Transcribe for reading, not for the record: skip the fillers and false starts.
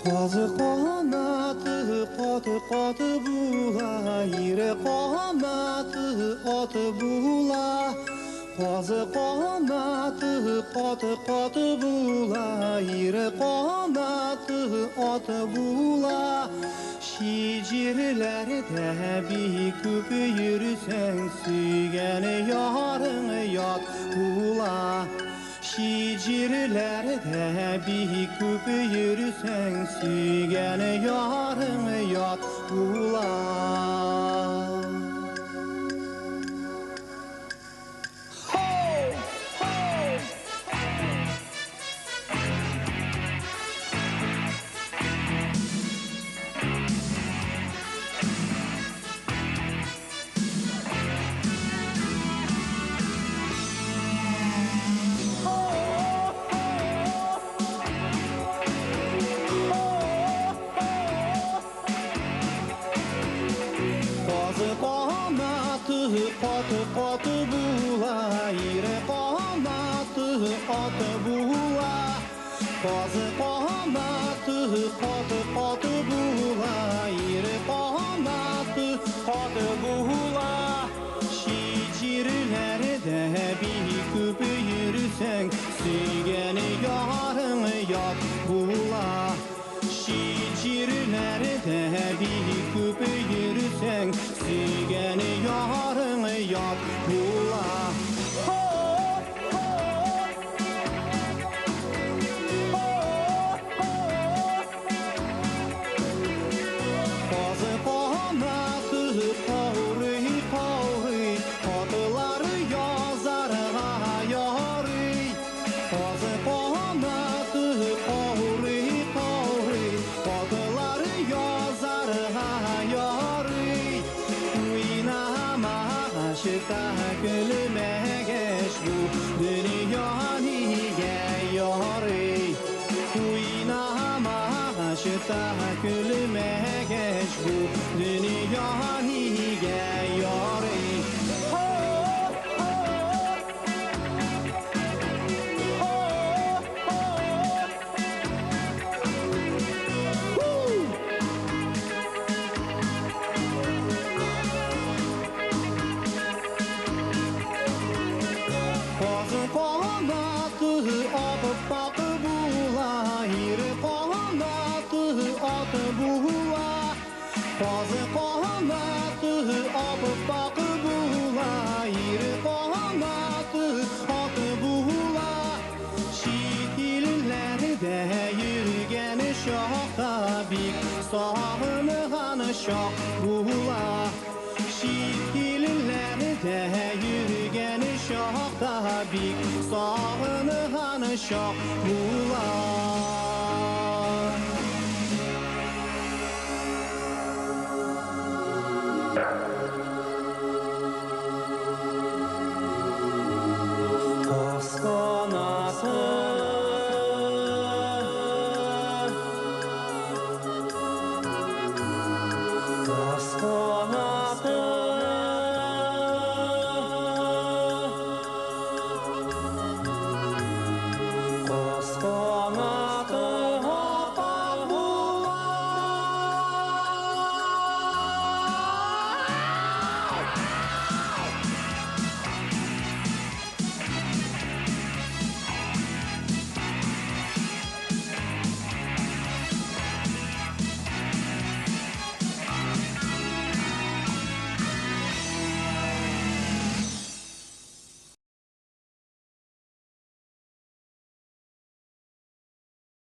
Казы канаты каты-каты була, ире канаты аты була. Казы канаты каты-каты була, ире канаты аты була. Şicirlerde bir küp yürüsen, сөйгән ярың ят була. Şicirlerde bir küp yürüsen, сөйгән ярың ят була. Казы канаты каты-каты була, ире канаты аты була. Казы канаты каты-каты була, ире канаты аты була. Şicirlerde bir küp yürüsen, сөйгән ярың ят була. Şicirlerde bir küp yürüsen, сөйгән ярың ят була. Казы канаты каурый-каурый, хатлар язарга ярый. Казы канаты каурый-каурый, хатлар язарга ярый. Уйнамагачта көлмәгәч бу дөнья нигә ярый? Уйнамагачта көлмәгәч бу дөнья нигә ярый? Казы канаты ап-ак була, ире канаты аты була. Казы канаты ап-ак була, ире канаты аты була. Чит илләрдә йөргән чакта бик сагынган чак була. Чит илләрдә йөргән чакта бик сагынган чак була.